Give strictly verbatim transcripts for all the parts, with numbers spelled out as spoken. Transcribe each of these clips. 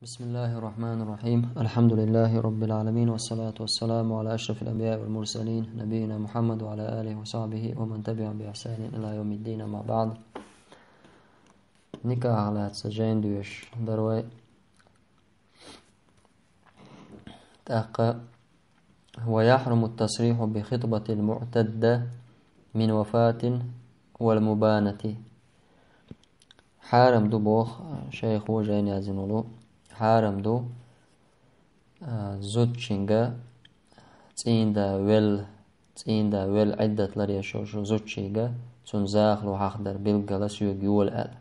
بسم الله الرحمن الرحيم. الحمد لله رب العالمين، والصلاة والسلام على أشرف الأنبياء والمرسلين، نبينا محمد وعلى آله وصحبه ومن تبعهم بإحسان إلى يوم الدين، أما بعد. Никахь лаьцна жайна доьшуш дара вай. ТӀаккха: ويحرم التصريح بخطبة المعتدة من وفاة والمبانة. Хьарам ду боху шайхо жайна яздина волу. Хьарам ду, а, зудчуьнга цӀийнда велла, цӀийнда велла Ӏиддат ларъеш йолчу зудчуьнга цуьнан захало хьахадар билггала соьга йола аьлла.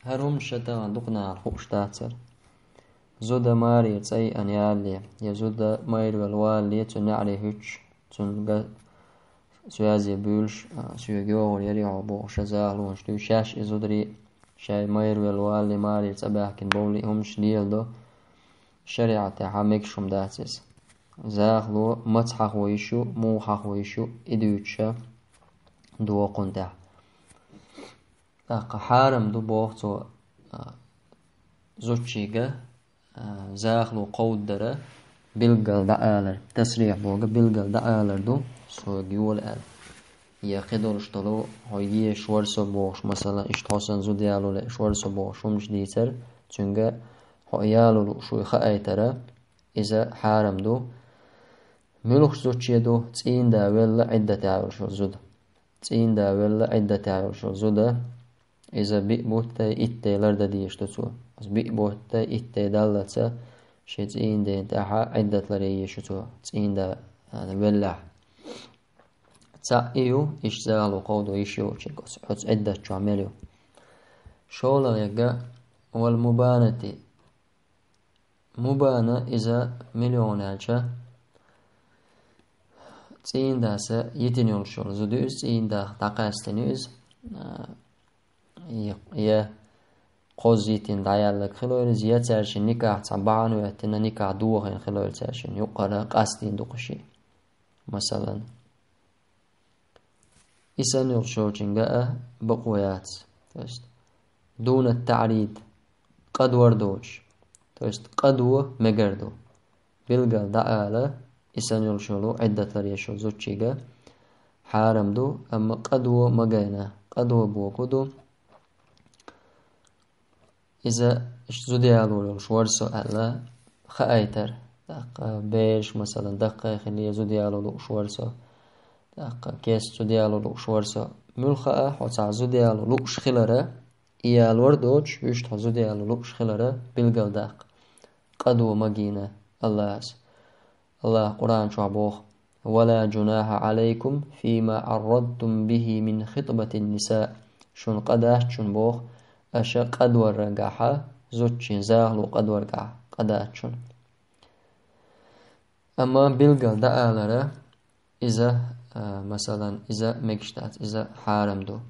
ХӀара хӀуманаш тахана дукха нахана хууш дацара. Зуда маре цӀа йиъна ялале, я зуда майрвелла валале, цуьнан неӀаре хӀуьттуш, цуьнга соьзе буьйлуш, а, соьга йогӀур яра хьо бохуш, шайн захалонаш дуьйцуш, шаьш и зударий шайн майрвелла валале, маре цӀа баьхкина бовлий, хӀуманаш леладо, шариӀатехь мегаш хӀума дац иза. Захало маца хьахо йиш ю, муха хьахо йиш ю, и дуьйцуш догӀу кхунна тӀехь. ТӀаккха хьарам ду боху цо, а, зудчуьнга, а, захало кховдадара билггала дӀаалар, тасрихь боху билггала дӀаалар ду, соьга йола аьлла. Я кхидолуш долу, хьо езаш вара со бохуш, масала, иштта хьо санна зуда яло лууш вара со бохуш, хӀуманаш дийцар, цуьнга хьо яло лууш вуй хаийтара, иза хьарам ду. Муьлхачу зудчун ду, цӀийнда велла Ӏиддатехь йолуш йолу зуда. ЦӀийнда велла Ӏиддатехь йолуш йолу зуда, иза биъ бутт а, итт а лардан дезаш ду цо. Иза биъ бутт а, итт а даллалц шен цӀийнан ден тӀехь Ӏиддат ларъян езаш ю цо, цӀийнда, а, веллехь. Цхьаъ и ю, иштта захало кховдо йиш йоцуш, оцу Ӏиддат чохь мел ю. ШолгӀа ерг: والمبانة. Мубана иза мила ю аьлча, цӀийнан дас йитина йолуш йолу зуда ю иза, цӀийнан дах дӀакъаьстина ю иза, а, я, я кхозза йитина дӀаялларг хилойла иза, я цаьршинна никахь цхьа бахьана хӀоьттина, никахь дохийна хилойла цаьршинна, юккъера къастийна ду кху шиъ. Масалан, и санна йолчуьнга а бакъо яц. То есть, дуна таърид, къадор доцуш. То есть, къадо мегар ду. Билггала дӀаала, и санна йолуш йолу Ӏиддат ларъеш йолу зудчуьнга хьарам ду, амма къадо ма гайна. Къадо бохург ду, иза иштта зуда яло лууш вара со аьлла, хаийтар. ТӀаккха бераш, масалан, даккхий хилла, зуда яло лууш вара со. ТӀаккха кеста зуда яло лууш вара со. Муьлхха а хьо цхьа зуда яло лууш хилара, и ялор доцуш, вуьшта хьо зуда яло лууш хилара, билггала даккха. Къадо ма гийна Аллахьас. Аллахьа Къуръан чохь боху: ولا جناح عليكم فيما عرضتم به من خطبة النساء. Шуна къа дац шуна боху, аша къадоргахьа, зудчун захало къадоргахьа къа дац шуна. Амма билггала дӀаалара, иза, а, масалан, иза мегаш дац, иза хьарам ду.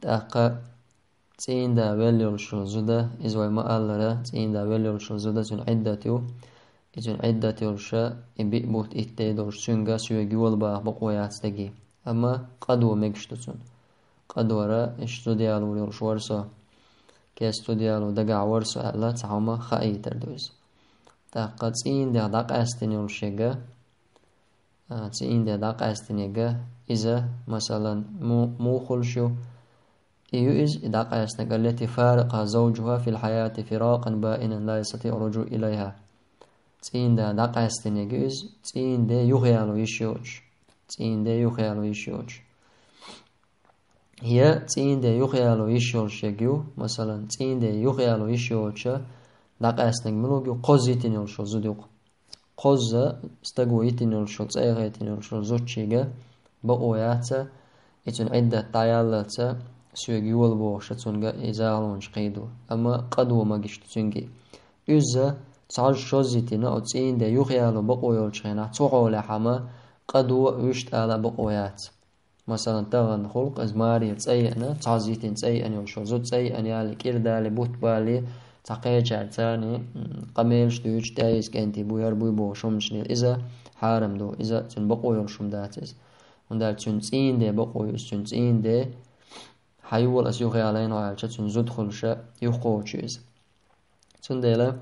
ТӀаккха цӀийнда велла йолуш йолу зуда, иза вай ма-аллара, цӀийнда велла йолуш йолу зуда, цуьнан Ӏиддат ю. И цуьнан Ӏиддат йолуша, и биъ бутт, итт а долуш, цуьнга соьга йола баха бакъо яц стеган. Амма къадо мегаш ду цунна. Къадора, иштта зуда яло йолуш вара со, кеста зуда яло дагахь вара со аьлла, цхьа хӀума хаийтар ду иза. ТӀаккха цӀийнан ден дӀакъаьстина йолуш ерг, а, цӀийнан ден дӀакъаьстина ерг, иза, масалан, му-, муха хуьлуш ю, и ю иза, и дӀакъаьстинарг: التي فارقها زوجها في الحياة فراقا بائنا لا يستطيع الرجوع إليها. ЦӀийнан да дӀакъаьстинарг ю иза, цӀийнан ден юхаяло йиш йоцуш. ЦӀийнан ден юхаяло йиш йоцуш. Я цӀийнан ден юхаяло йиш йолуш ерг ю, масалан, цӀийнан ден юхаяло йиш йоцуша дӀакъаьстинарг муьлхарг ю, кхозза йитина йолуш йолу зуда ю-кх. Кхозза стага йитина йолуш йолу, цӀа яхийтина йолуш йолу зудчуьнга бакъо яц, и цуьнан Ӏиддат дӀаяллалц соьга йола бохуша цуьнга и захалонаш кхийдо. Амма къадо мегаш ду цуьнга. Иза цхьа шозза йитина, оцу цӀийнан ден юхаяло бакъо йолчу хенахь, цу хьолехь-м къадо а, вуьшта ала а бакъо яц. Масалан, тахана хуьлу-кх иза маре цӀа йиъна, цхьозза йитина цӀа йиъна йолуш йолу зуда, цӀа йиъна ялале, кӀира далале, бутт балале, цхьа кхечаьрца царна, м, къамелаш дуьйцуш, тӀе а иза кӀентий буй, хӀара буй бохуш хӀуманаш лела, иза хьарам ду, иза цуьнан бакъо йолуш хӀума дац иза. ХӀунда аьлча цуьнан цӀийнан ден бакъо ю иза, цуьнан цӀийнан ден хьайола ас юхаялийна хьо аьлча, цуьнан зуда хуьлуш юхакхочу иза. Цундела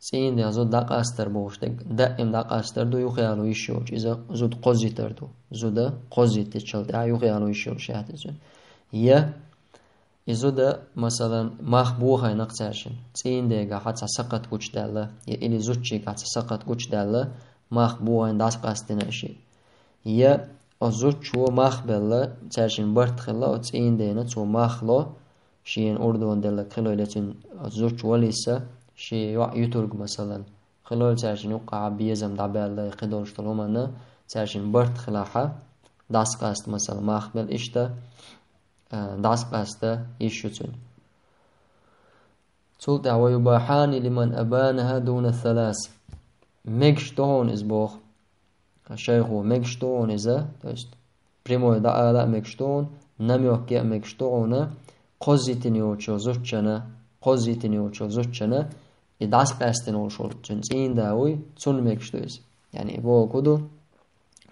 цӀийнан дегӀ зуда дӀакъастар бохуш дерг, даим дӀакъастар ду юхаяло йиш йолчу, иза зуда кхоззийтар ду. Зуда кхоззийтичул тӀаьхьа юхаяло йиш йолуш яц иза. Я и зуда, масалан, мах бохийна-кх цаьршинна, цӀийнан дегахь цхьа сакхат гучудаьлла, я или зудчигахь цхьа сакхат гучудаьлла, мах бохийна дӀасакъастийна и шиъ. Я оцу зудчо мах белла, цаьршинна барт хилла оцу цӀийнан дена, цо мах ло, шена урдон делларг хилойла, цуьнан оцу зудчо валийса, шен йоӀ юьтург, масалан, хилойла, цаьршинна юккъехь безам дӀабаьлла, я кхидолуш долу хӀуманна, цаьршинна барт хилахь, дӀасакъаста, масалан, мах белла, иштта, а, дӀасакъаста йиш ю цуьнан. Цул тӀаьхьа: «Ва юбахьани лиман абанаха дуна салас». Мегаш ду хьуна иза боху. Шайхо, мегаш ду хьуна иза, то есть прямой дӀаала а мегаш ду хьуна, намёк ян а мегаш ду хьуна, кхоззийтина йолчу зудчана, кхоззийтина йолчу зудчана, и дӀасакъаьстина волуш волу цуьнан цӀийнан да вуй, цунна мегаш ду иза. Яъни и бохург хӀун ду?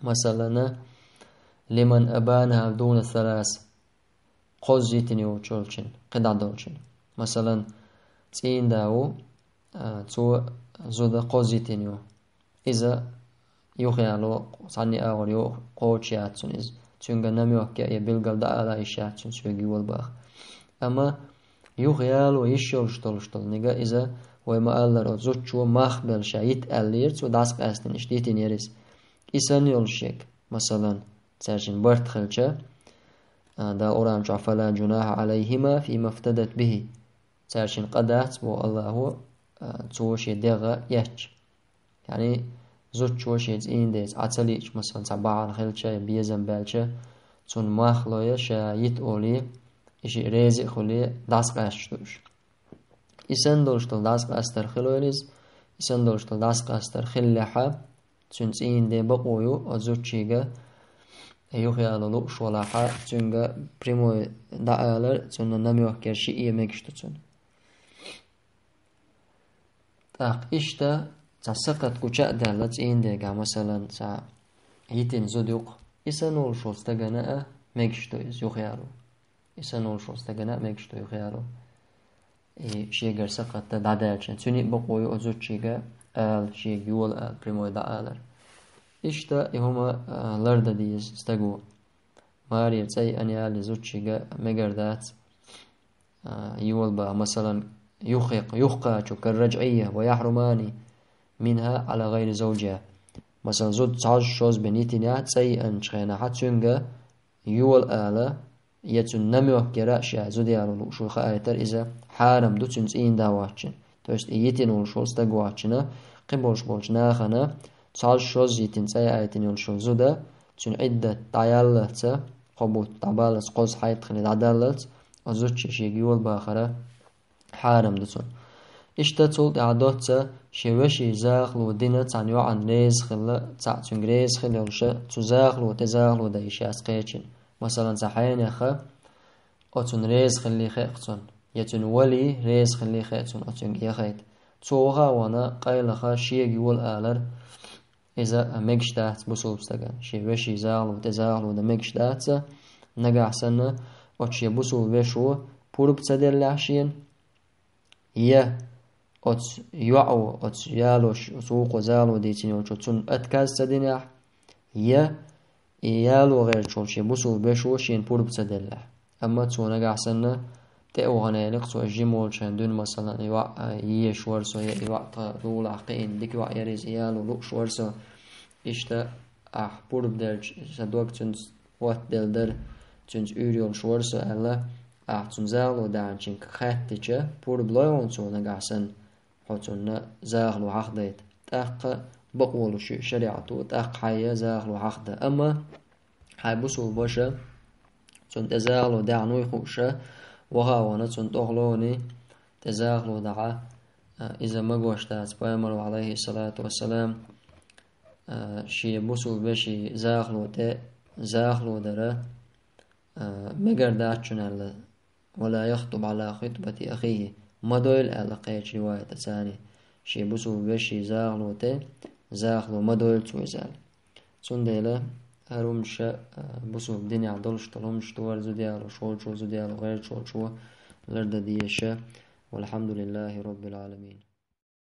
Масалана, лиман абанаха дуна салас, кхоззийтина йолчу волчун, кхидӀа долчун. Масалан, цӀийнан да ву, а, цо зуда кхоззийтина ю. Иза юхаяло цхьанна агӀор йо-, кхочуш яц цунна иза. Цуьнга намёк ян я билггал дӀаала йиш яц цуьнан соьга йола баха. Амма юхаяло йиш йолуш долуш долу нигат иза, вай ма-аллара, оцу зудчо мах белла ша йита аьллера, цо дӀасакъаьстина иштта йитина яра иза. И санна йолуш ерг, масалан, цаьршинна барт хилча, а, Дала Къуръан чохь: «Фала джунаха алайхима фима фтадат бихи». Цаьршинна къа дац, боху Аллахо, а, цо шен дегӀ эцча. Яъни зудчо шен цӀийнан деца Ӏа ца лиъча, масалан, цхьа бахьана хилча я безам баьлча, цунна мах ло я ша йита олий, и шиъ реза а хуьлий, дӀасакъаьсташ ду уьш. И санна долуш долу дӀасакъастар хилойла иза, и санна долуш долу дӀасакъастар хиллехьа, цуьнан цӀийнан ден бакъо ю оцу зудчига юхаяло лууш валахьа, цуьнга прямой дӀаалар, цунна намёк яр шиъ а мегаш ду цунна. ТӀаккха иштта цхьа сакхат гуча а даьлла цӀийнан дегахь, масалан, цхьа йитина зуда ю-кх, и санна волуш волу стагана а мегаш ду иза юхаяло. И санна волуш волу стагана а мегаш ду юхаяло. И шегара сакхат дӀадаьлча, цуьнан а бакъо ю оцу зудчига ала, шега йола ала, прямой дӀаалар. Иштта и хӀума, а, лардан деза стаго. Марера цӀа йиъна яле зудчига мегар дац, а, йола баха, масалан, юххе-, юххачу, карраджӀийя, ва яхрумани минха ала гӀайри завджиха. Масалан, зуда цхьожжа-шозза бен йитинехь, цӀа йиъначу хенахь цуьнга йола ала, я цуьнан намёк яра а ша зуда яло лууш ву хаийтар, иза хьарам ду цуьнан цӀийнан да воцчунна. То есть и йитина волуш волу стаг воцчунна, кхин болуш болчу нахана цхьожжа-шозза йитина, цӀа яийтина йолуш волу зуда, цуьнан Ӏиддат дӀаяллалц, кхо бутт дӀабаллалц, кхозза хьайд хилий дӀадаллалц, оцу зудчо шега йола бахара хьарам ду цунна. Иштта цул тӀаьхьа доцца, шен вешин захало дина цхьана йоӀана реза хилла, цхьаъ цуьнга реза хилла йолуша, цу захало тӀе захало дан йиш яц кхечун. Масалан, цхьа хьенеха, оцунна реза хилли хеа-кх цунна, я цуьнан вали реза хилли хеа цунна оцуьнга яхайта. Цо ваха а вахана, къайлаха шега йола алар, иза мегаш дац бусулба стагана. Шен вешин захало тӀе захало дан мегаш дац, нагахь санна оцу шен бусулба вешо пурба ца деллехь шена, я оцу йоӀо, оцу ялош, оцу вукхо захало дийцина йолчо цунна отказ ца динехь, я и яло гӀерташ волу шен бусулба вешо шена пурба ца деллехь. Амма цо нагахь санна тӀе а вахана элира-кх цо, жима волчу хенахь дуьйна, масалан, и йоӀ, а, езаш вара со, я и йоӀ тхан лулахь кхиъна дика йоӀ яра иза, яло лууш вара со. Иштта ахь пурба делча, сан дог цуьнца хӀоттаделла дара, цуьнца уьйр йолуш вара со аьлла, ахь цунна захало даьхначуьнга хаьттича, пурба лой хьуна цо нагахь санна, хьо цунна захало хьахдайта. ТӀаккха бакъо луш ю шариӀато, тӀаккха хьайя захало хьахдан. Амма хьайн бусулба ваша цунна тӀе захало даьхьна вуй хууша, ваха а вахана цунна тӀехула вахана тӀе захало дахьа, а, иза магош дац. Пайхамаро, алейхиссалату вассалам, а, шен бусулба вешин захало тӀе захало дара, а, мегар дац шуна аьлла, «Ва ла яхтуб Ӏала хитбати ахихи», ма дойла аьлла кхечу риваятаца царна, шен бусулба вешин захало тӀе захало ма дойла цо иза аьлла. Цундела хӀара хӀумаш, а, бусулба динехь долуш долу хӀумаш ду хӀара зуда яло, шолчо зуда яло, гӀертачо лардан дезаш. Валхьамдулиллахи роббил Ӏаламин.